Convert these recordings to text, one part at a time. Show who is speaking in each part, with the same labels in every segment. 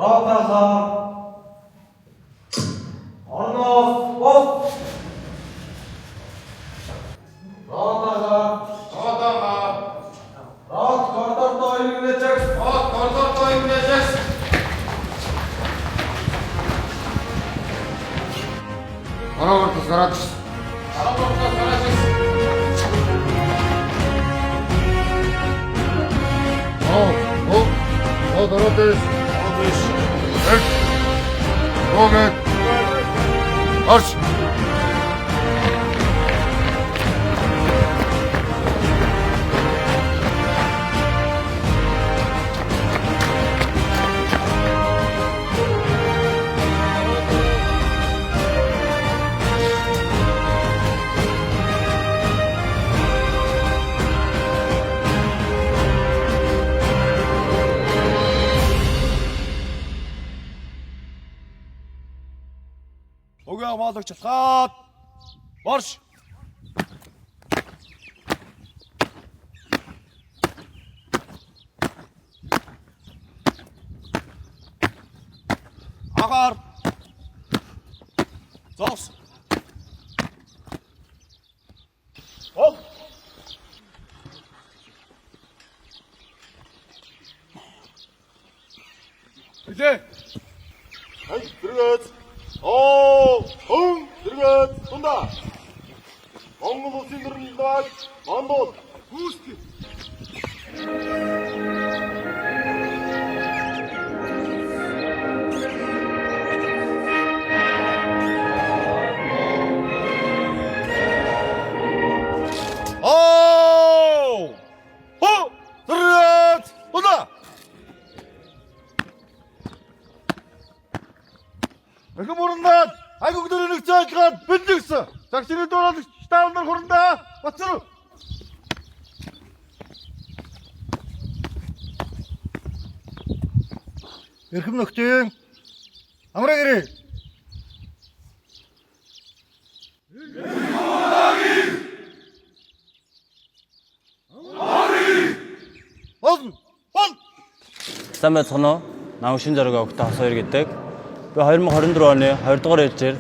Speaker 1: Роталаа. Орноос бос. Роталаа.
Speaker 2: Ротагаа.
Speaker 1: Рот кордордоо иргэнэжээ.
Speaker 2: Рот кордордоо иргэнэжээ.
Speaker 3: Ороогоор тус гараад ирсэн.
Speaker 2: Ороогоор тус гараад ирсэн.
Speaker 3: Оо, оо, оо дөрөв дэс. Дөрөв дэс. Огэ. Орч.
Speaker 1: Өгөө хамгаалагч алхаад. Марш. Агаар. Зогс. Оп. Билээ.
Speaker 3: Хай, зэрэгэц. Оо, хүн зэрэгэц. Тунда. Монгол улсын нэрнэлдэг Монгол
Speaker 1: Гүйцэтгэх.
Speaker 3: Оо! Хо! Зэрэгэц. Тунда. Дахин мөрөндөө агуу өдөр нэгцэн ажиллагаанд бэлтгэсэн. Загсны дуурайлагч штаб нар хурандаа Батцар.
Speaker 4: Эрхэм нөхдийн амраа гэрээ.
Speaker 3: Болно. Бол.
Speaker 5: Сайн байцгаана уу? Намайг шин зориг огтой хос хоёр гэдэг. Би 2024 оны 20 дугаар ээлжээр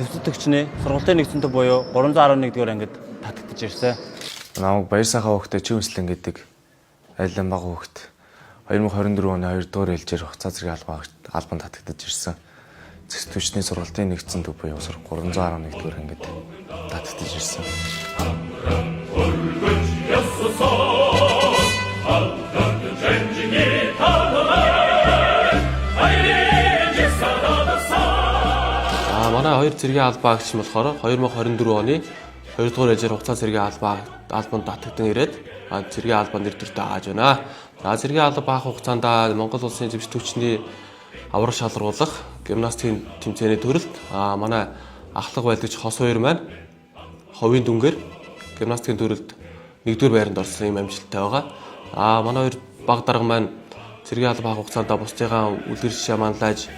Speaker 5: зэвсэгтгчний сургалтын нэгдсэн төв буюу 311 дугаар ангид татагдаж ирсэн.
Speaker 6: Намайг Баяр сайхан хүүхдээ Чимслэн гэдэг айлын бага хүүхэд 2024 оны 2 дугаар ээлжээр хугацаа зэргийн албанд татагдаж ирсэн. Зэс түвшний сургалтын нэгдсэн төв буюу 311 дугаар ангид татагдаж ирсэн.
Speaker 7: За манай хоёр цэргийн албаа агч нь болохоор 2024 оны 2 дугаар ээлжээр хугацаа цэргийн албанд татагдан ирээд цэргийн албаа нэр төртэй ааж байна. За цэргийн алба аах хугацаанд Монгол улсын зэвсэг түвшний авраг шалруулах гимнастикийн тэмцээний төрөлд манай ахлах байлдагч хос хоёр маань ховын дүнгээр гимнастикийн төрөлд 1-р байранд орсон юм амжилттай байгаа. Манай хоёр баг дарга маань цэргийн алба аах хугацаанд бусдыгаа үлгэр жишээ манлайж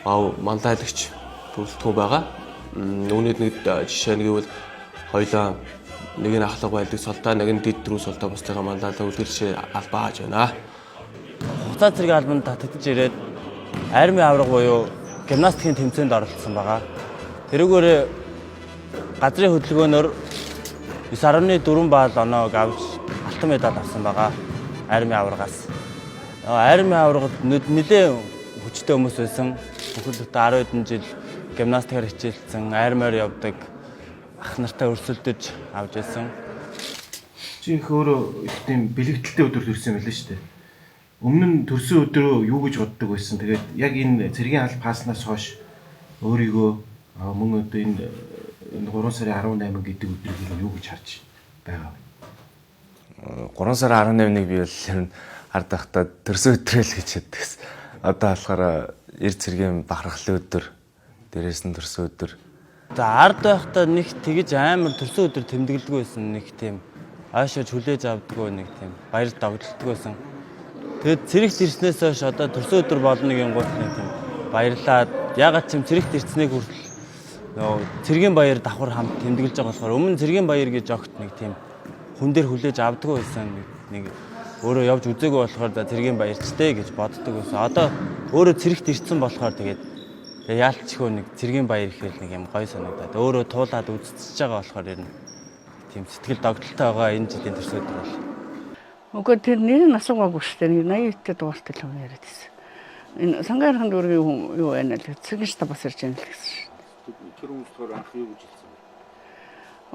Speaker 7: манлайлагч бүрэлдэхүүн байгаа. Үүний нэг жишээ нь гэвэл хоёлаа нэг нь ахлах байлдаг султаа, нэг нь дид дөрөв султаа бусдыгаа манлайлаа үлгэр жишээ албаа хааж байна.
Speaker 5: Хугацаа цэргийн албанд татагдаж ирээд армийн авраг буюу гимнастикийн тэмцээнд оролцсон байгаа. Тэрүүгээр газрын хөдөлгөөнөөр 9.4 балл оноог авч алтан медаль авсан байгаа. Армийн аврагаас. Армийн аврагт нэлээд хүчтэй хүмүүс байсан. Бүхэл бүтэн 10 хэдэн жил гимнастикаар хичээлсэн, армиар явдаг ах нартай өрсөлдөж авч байсан.
Speaker 8: Чи их өөрөө их тийм бэлэгдэлтэй өдөр төрсэн юм билээ шүү дээ. Өмнө нь төрсөн өдрөө юу гэж боддог байсан. Тэгээд яг энэ цэргийн алба хааснаас хойш өөрийгөө мөн одоо энэ 3 сарын 18 гэдэг өдрийг юу гэж харж байгаа вэ?
Speaker 6: 3 сарын 18-ыг би бол ер нь ард байхдаа төрсөн өдрөө л гэж хэлдэг. Одоо болохоор эр цэргийн бахархлын өдөр, дээрээс нь төрсөн өдөр.
Speaker 5: За ард байхдаа нэг тэгэж амар төрсөн өдөр тэмдэглэдэг байсан, нэг тийм ойшооч хүлээж авдаггүй, нэг тийм баяр догдолдог байсан. Тэгэд цэрэгт ирснээс хойш одоо төрсөн өдөр болно гингуут нэг тийм баярлаад, ягаад ч юм цэрэгт ирснийг хүртэл нөгөө цэргийн баяр давхар хамт тэмдэглэж байгаа болохоор өмнө цэргийн баяр гэж огт нэг тийм хүн дээр хүлээж авдаггүй байсан, нэг Өөрөө явж үзээгүй болохоор за цэргийн баярчтэй гэж боддог байсан. Одоо өөрөө цэрэгт ирсэн болохоор тэгээд яалтчгүй нэг цэргийн баяр ихээр нэг юм гоё санагдаад өөрөө туулаад үзчихэж байгаа болохоор ер нь тийм сэтгэл догдолтой байгаа энэ жилийн төрсөн өдөр бол.
Speaker 9: Үгүй тэр нэр нь асуугаагүй шүү дээ. 89-д дугаартай л хүн яриад байсан. Энэ Сангаарын дүүргийн хүн юу байна л цэргийн штаб бас ирж байна л гэсэн шүү
Speaker 10: дээ. Тэр хүмүүс болохоор анх юу гэж хэлсэн бэ?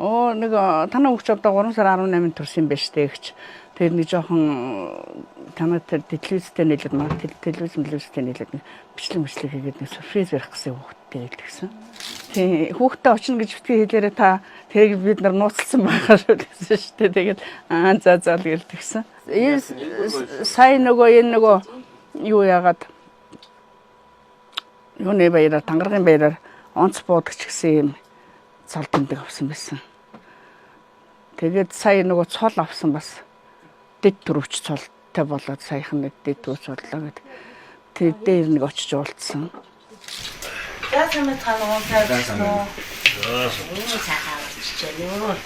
Speaker 9: Оо нэг танай хүүхч одоо 3 сарын 18-нд төрсөн юм байна шүү дээ гэж. Тэр нэг жоохон танай тэр телевизтэй нийлээд манай телевиз телевизтэй нийлээд нэг бичлэг бичлэг хийгээд нэг сюрприз барих гэсэн хүүхдтэй хэлсэн. Тийм хүүхдээ очно гэж битгий хэлээрээ та тэрийг бид нар нууцлсан байгаа шүү гэсэн шүү дээ. Тэгээд аа за за л гэл тэгсэн. Сая нөгөө энэ нөгөө юу яагаад юуны баяраар тангаргийн баяраар онц буудагч гэсэн юм цол тэмдэг авсан байсан. Тэгээд сая нөгөө цол авсан бас дэд төрөвч цолтой болоод саяхан нэг дэд төрөвч боллоо гэдэг. Тэр дээр нэг очиж уулзсан.
Speaker 11: За сайн байцгаана уу? Сайн байна уу? Сайхан авчиж байна.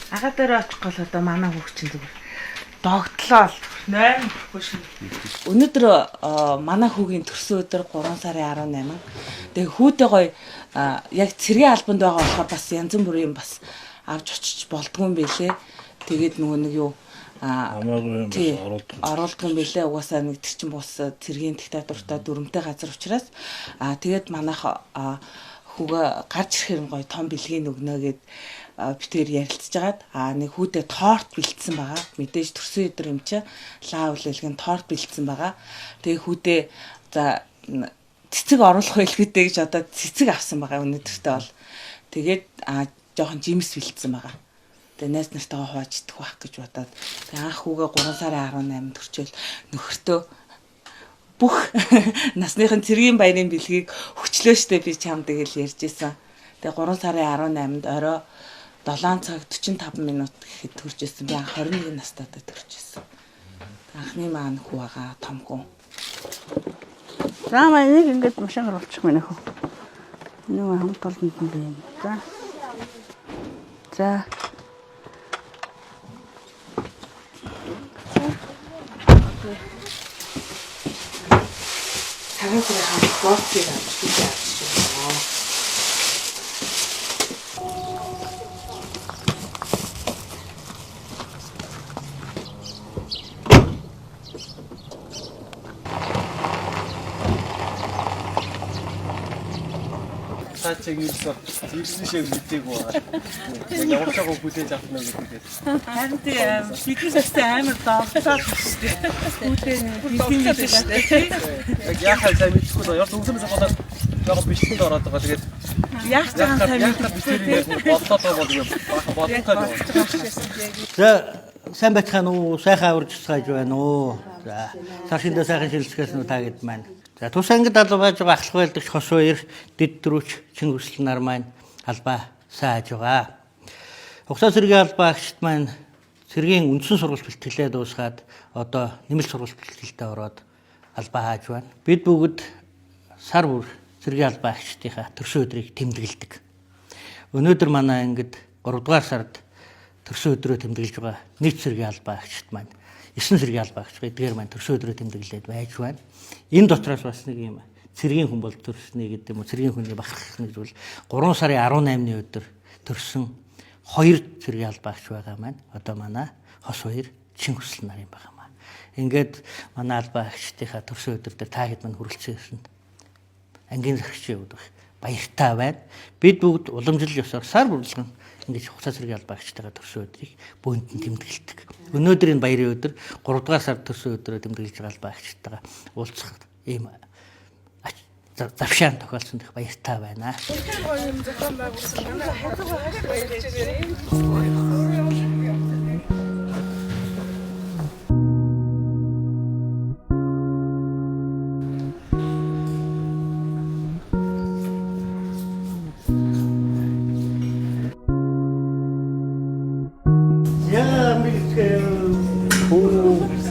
Speaker 11: Ага дээр очих гол одоо манай хүүхд чинь зүгээр догтлоо л 8 хүрэхгүй шин. Өнөөдөр манай хүүгийн төрсөн өдөр 3 сарын 18. Тэгээ хүүдээ гоё яг цэргийн албанд байгаа болохоор бас янз бүрийн бас авч очиж болдгоо юм бэлээ. Тэгээд нөгөө нэг юу
Speaker 10: хамаагүй юм бас
Speaker 11: оруулдаг юм бэлээ. Угаасаа нэг тэр чинь бус цэргийн диктатуртай дүрмтэй газар учраас тэгээд манайх хүүгээ гарч ирэхээр нь гоё том бэлгийн өгнө гэд битээр ярилцж агаад нэг хүүдээ торт бэлдсэн байгаа. Мэдээж төрсөн өдөр юм чи лаа үлээлгэн торт бэлдсэн байгаа. Тэгээ хүүдээ за цэцэг оруулах байлгүй гэж одоо цэцэг авсан байгаа өнөөдөртөө бол. Тэгээд жоохон жимс бэлдсэн байгаа. Тэгээ найз нартайгаа хувааж идэх байх гэж бодоод тэгээ анх хүүгээ 3 сарын 18-нд төрчөөл нөхөртөө бүх насныхын цэргийн баярын бэлгийг хөчлөө штэ би чам тэгэл ярьж исэн. Тэгээ 3 сарын 18-нд орой 7 цаг 45 минут гэхэд төрж исэн. Би анх 21 настайдаа төрж исэн. Анхны маань хүү байгаа том хүн.
Speaker 9: За маа энийг ингээд машинаар болчих мэнэ хөө. Энэ хамт олонд нь би юм. За. За.
Speaker 11: Цагаан сарын боцыг авч би авчиж байна.
Speaker 7: Та чиг юусэн ирсэн шиг мэдээгүй байгаа. Яг ямар ч агуу хүлээж авах нь гэдэг.
Speaker 11: Харин тийм бидний сагсан амар догтлоо шүү дээ. Хүлээ бэлэн шүү дээ.
Speaker 7: Яг яхаа сайн мэдэхгүй л ямар өглөөс болоод жоохон бичлэгэнд ороод байгаа. Тэгээд
Speaker 11: яах ч юм сайн
Speaker 7: мэдэхгүй бодлоо бол юм. Бахан бодлоо.
Speaker 4: За сайн байцгаана уу? Сайхан аварж цааж байна уу? За сар шиндээ сайхан шилжчихээс нь та гэд маань. За тус ангид алба байж байгаа ахлах байлдагч хос баяр дэд дөрөвч чин хүсэл нар маань албаа сайн хаж байгаа. Хугацаа цэргийн албаа агчид маань цэргийн үндсэн сургалт бэлтгэлээ дуусгаад одоо нэмэлт сургалт бэлтгэлдээ ороод албаа хааж байна. Бид бүгд сар бүр цэргийн албаа агчдынхаа төрсөн өдрийг тэмдэглэдэг. Өнөөдөр манай ангид 3 дугаар сард төрсөн өдрөө тэмдэглэж байгаа нийт цэргийн албаа агчид маань 9 цэргийн албаа агч эдгээр маань төрсөн өдрөө тэмдэглээд байж байна. Энэ дотроос бас нэг юм цэргийн хүн бол төрсний гэдэг юм уу цэргийн хүний бахархах нэг зүйл 3 сарын 18-ны өдөр төрсөн 2 цэргийн албаа агч байгаа маань одоо манай хос хоёр чин хүсэл нар юм байгаа маа. Ингээд манай албаа агчдынхаа төрсөн өдөр дээр та хэд маань хүрэлцэн ирсэнд ангийн зархчийн хувьд баяртай байна. Бид бүгд уламжлал ёсоор сар бүрлгэн ингэж хугацаа цэргийн албаа агчтайгаа төрсөн өдрийг бөөнтөн тэмдэглэдэг. Өнөөдөр энэ баярын өдөр 3 дугаар сард төрсөн өдрөө тэмдэглэж байгаа албаа агчтайгаа уулзах ийм завшаан тохиолдсон их баяртай байна.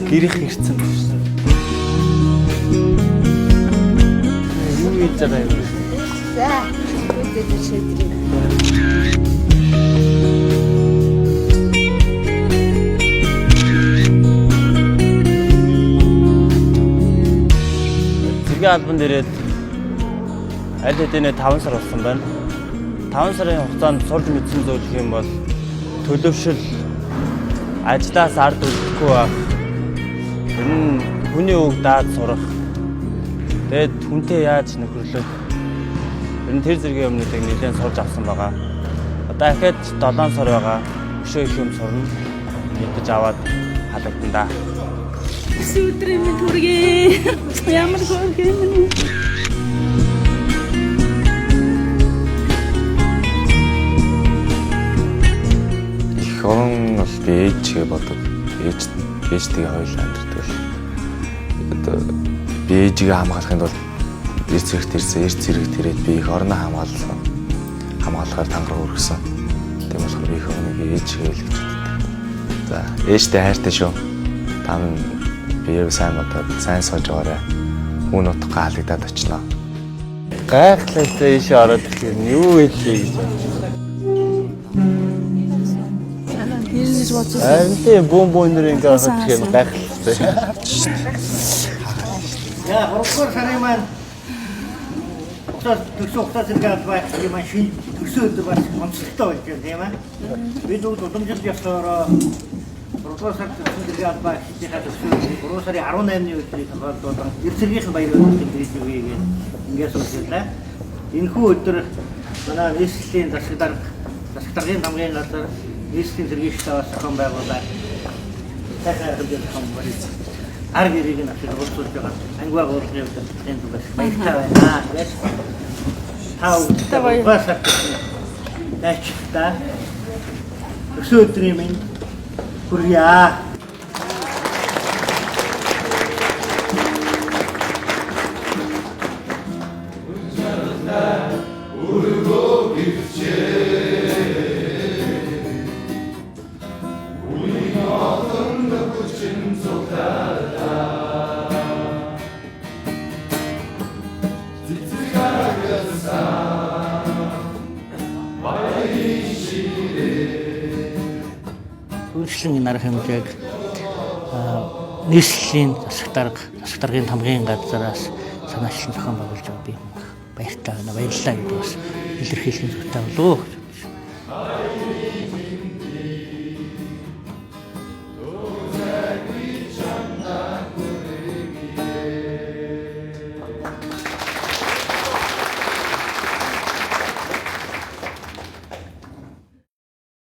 Speaker 7: Гэрэх ирсэн биш. Юу хийж байгаа юм бэ?
Speaker 12: За, үдээ шийдрээ.
Speaker 5: Цэргийн албанд ирээд аль хэдийнэ 5 сар болсон байна. 5 сарын хугацаанд сурж мэдсэн зүйл гэх юм бол төлөвшил, ажлаас ард үлдэхгүй байх. Ер нь хүний үг даад сурах. Тэгээд хүнтэй яаж нөхөрлөх. Ер нь тэр зэргийн юмнуудыг нэлээд сурж авсан байгаа. Одоо ахаад 7 сар байгаа. Өшөө их юм сурна. Мэдэж аваад халагдана да.
Speaker 13: Өсөн өдрийн минь хүргэе. Ямар хөөрхөн юм.
Speaker 6: Их орон бол би ээжгээ бодог. Ээжтэйгээ хоёулаа амьдардаг л. Одоо би ээжигээ хамгаалахын тулд эрт зэрэгт ирсэн, эрт зэрэгт ирээд би их орноо хамгаалсан. Хамгаалахаар тангараг өргөсөн. Тийм болохоор би их орныг ээжгээ л гэж боддог. За, ээжтэй хайртай шүү. Та минь биеэ сайн бодоод сайн сууж байгаарай. Хүн утгагүй халагдаад очино.
Speaker 5: Гайхалтай ийшээ ороод ирэхээр нь юу хэлье гэж.
Speaker 13: Нэр бодсон.
Speaker 5: Харин тийм бүүн бүүнэр ингээ ороод ирэхээр нь гайхалтай.
Speaker 4: За 3 дугаар сарын маань хугацаа төрсөн хугацаа зэрэг албаа юм маань шинэ төрсөн өдөр бас онцлогтой болж байна, тийм ээ. Бид бүгд удамжил ёсоороо 3 дугаар сард төрсөн зэрэг албаа ихийнхаа төрсөн өдрийг 3 сарын 18-ны өдрийг тохиолдуулан эрт зэргийнх нь баяр өдрийг тэмдэглэж өгье гэж ингээд суучлаа. Энэхүү өдөр манай нийслэлийн засаг дарга, засаг даргын тамгын газар нийслэлийн цэргийн штабаас зохион байгуулаад сайхан хэмжээнд зохион байгуулж ар гэрийг нь авчир уулзуулж байгаа анги байгууллагын удирдлагын зүгээс баяртай байна. Тэгээд та бүгдээ сар дайчтай өсөө өдрийн минь хүргье. Үйлчлэн нар хэмжээг нийслэлийн засаг дарга, засаг даргын тамгын газараас санаачлан зохион байгуулж байгаа би баяртай байна. Баярлалаа гэдэг бас илэрхийлэх зүйтэй болов уу.